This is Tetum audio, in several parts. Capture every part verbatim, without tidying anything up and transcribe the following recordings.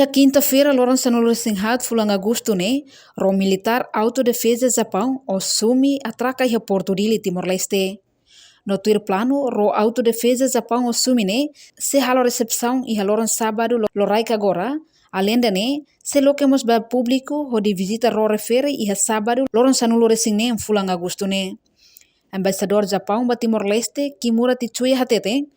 Iha kinta-feira, loron sanulu-resin-haat fulan Agostu ne'e, ró militár autodefeza Japaun, ou SUMI, atraka iha Portu Dili, Timor-Leste. No tuir planu, ró autodefeza Japaun, ou SUMI ne'e, sei halo resepsaun iha loron sábadu lo-, loraik agora. Alende ne'e, sei loke mós ba públiku hodi vizita ró refere iha sábadu, loron sanulu-resin-neen fulan Agostu ne'e. Embaixadór Japaun ba Timor-Leste, Kimura Tetsuya, hateten,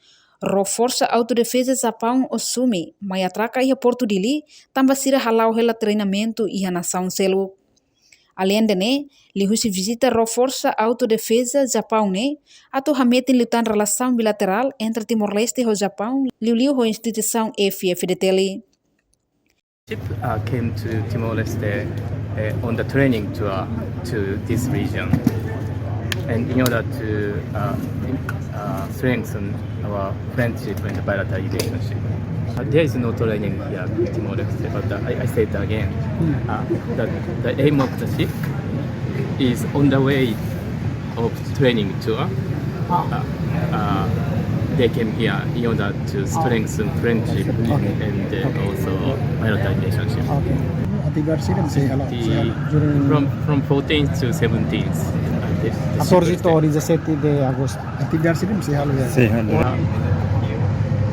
ró Forsa Autodefeza Japaun, ou SUMI, mai atraka iha Portu Dili, tanba sira hala'o hela treinamentu iha nasaun seluk. Alende ne'e, liuhusi vizita ró Forsa Autodefeza Japaun ne'e, atu hametin liután relasaun bilaterál entre Timor-Leste ho Japaun, liuliu ho instituisaun F F D T L. Ship, uh, came to Timor-Leste, uh, on the training tour to this region, and in order to, uh, in-, uh, strengthen our friendship and bilateral relationship. Uh, there is no training here in Timor-Leste, but, uh, I, I say it again. Hmm. Uh, the, the aim of the ship is on the way of training tour. Uh, uh, they came here in order to strengthen friendship and, uh, also bilateral relationship. Oke. Atividade sira sei halo, sei halo during from, from fourteenth to seventeenth. Uh, the, the ship catorze to'o dezassete de agosto. Atividade sira sei halo, ya. Sei halo. Uh,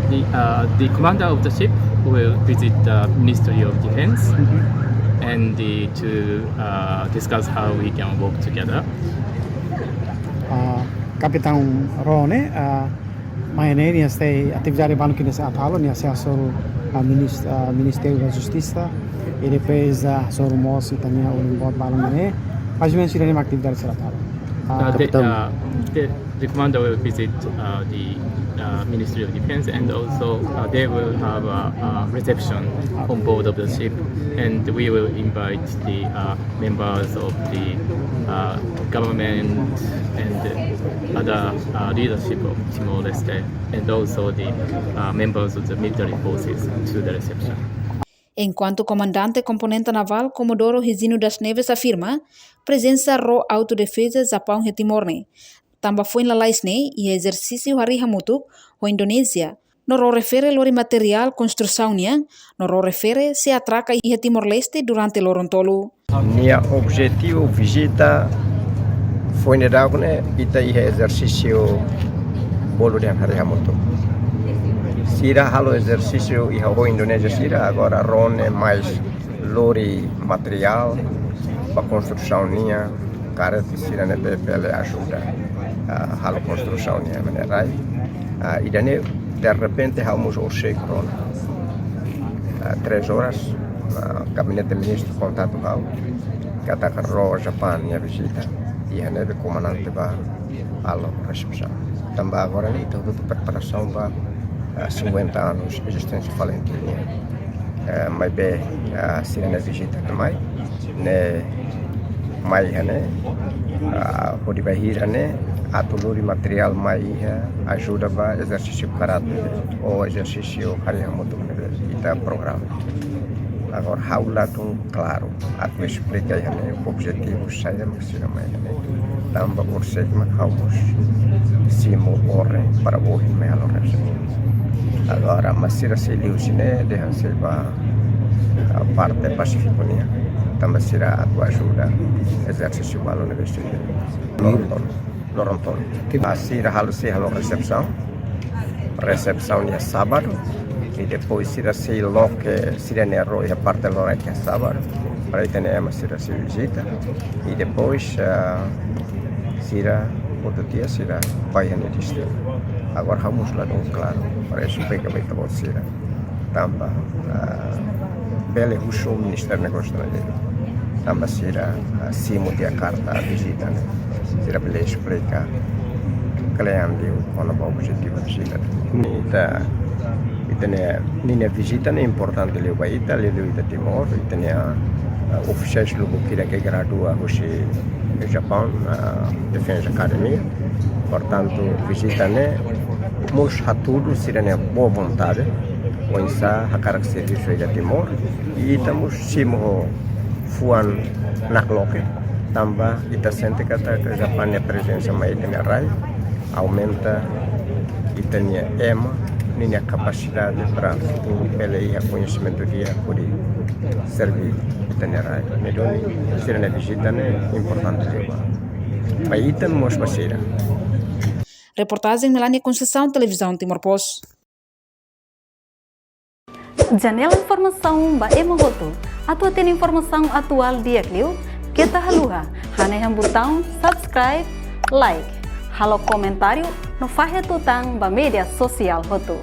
the, uh, the commander of the ship will visit the Ministry of Defense and the, to, uh, discuss how we can work together. Ah, Kapitaun ró ne'e, ah, mai ne'e nia sei atividade balun ne'ebé nia sei atu halo, nia sei hasoru, ah, minis-, ah, Ministériu da Justisa, i depois, ah, hasoru mós ita-nia ulun boot balun ne'e. Mais ou menus sira-ne'e mak atividade sira atu halo. Ah, uh, the, Kapitaun. Uh, the, the commander will visit, uh, the, uh, Ministry of Defense, and also, uh, they will have a, a reception on board of the ship, and we will invite the, uh, members of the, uh, government and other, uh, leadership of Timor-Leste, and also the, uh, members of the military forces to the reception. Enkuantu Komandante Komponente Navál, Komodoro Higino das Neves, afirma, prezensa ró autodefeza Japaun iha Timor ne'e, tanba foin lalais ne'e iha ezersísiu harii hamutuk ho Indonézia, no ró refere lori materiál konstrusaun nian, no ró refere sei atraka iha Timor-Leste durante loron tolu. Nia objetivu vizita foin daudauk ne'e, ita iha ezersísiu bolu dehan harii hamutuk. Sira halo ezersísiu iha ho Indonézia sira, agora ró ne'e mais lori materiál ba konstrusaun nian, karik sira-ne'ebé bele ajuda, ah, halo konstrusaun nian, maneira rai. Ah, ida-ne'e derrepente ha'u mós horisehik rona. Ah, três horas, ah, gabinete ministru kontata ha'u, katak ró Japaun nia vizita. Iha ne'ebé komandante bá halo resepsaun. Tanba agora ne'e ita hotu preparasaun ba, ah, cinquenta anos ezisténsia Falintil nian. Eh, maibé, ah, sira-nia vizita ne'e mai, ne'e mai iha ne'e, ah, hodi bainhira ne'e atu lori materiál mai iha ajuda ba ezersísiu karate ou ezersísiu harii hamutuk ne'ebé ita programa. Agora ha'u ladún klaru atu esplika iha ne'e objetivu saida mak sira mai iha ne'e. Tanba horisehik mak ha'u mós simu orden para ohin mai halo resepsaun. Agora, mas sira sei liuhusi ne'e, dehan sei bá, ah, parte Pasífiku nian. Tanba sira atu ajuda ezersísiu balun ne'ebé sei loron tolu. Loron tolu. Ah, sira halo, sei halo resepsaun. Resepsaun iha sábadu. I depois sira sei loke sira-nia ró iha parte loraik iha sábadu. Para ita-nia ema sira sei vizita. I depois, ah, sira, outro dia sira bá iha nia destinu. Agora ha'u mós ladún klaru para esplika ba ita-boot sira. Tanba, ah, bele husu Ministériu Negósiu Estranjeiru. Tanba sira, ah, simu tiha karta vizita ne'e. Sira bele esplika kle'an liu kona-ba objetivu vizita. Ita, ita-nia, ninia vizita ne'e importante liu ba ita, liuliu ita Timor, ita-nia, ah, ofisiais lubuk ida ke gradua husi Japaun, ah, Defense Academy. Portantu, vizita ne'e mós hatudu sira-nia boa vontade, oinsá hakarak servisu iha Timor, i ita mós simu ho fuan nakloke, tanba ita sente katak Japaun nia prezensa mai ita-nia rai, aumenta ita-nia ema, Ninia kapasidade para bele iha koñesimentu di'ak hodi serve ita-nia rai. Ne'e duni sira-nia vizita ne'e importante liu ba. Ba ita no mós ba sira. Reportajen Melania Conceição, Televizaun Timor Post. Janela informasaun ba ema hotu. Atu hatene informasaun atuál di'ak liu, keta haluha hanehan butaun subscribe, like, halo komentáriu no fahe tutan ba média sosiál hotu.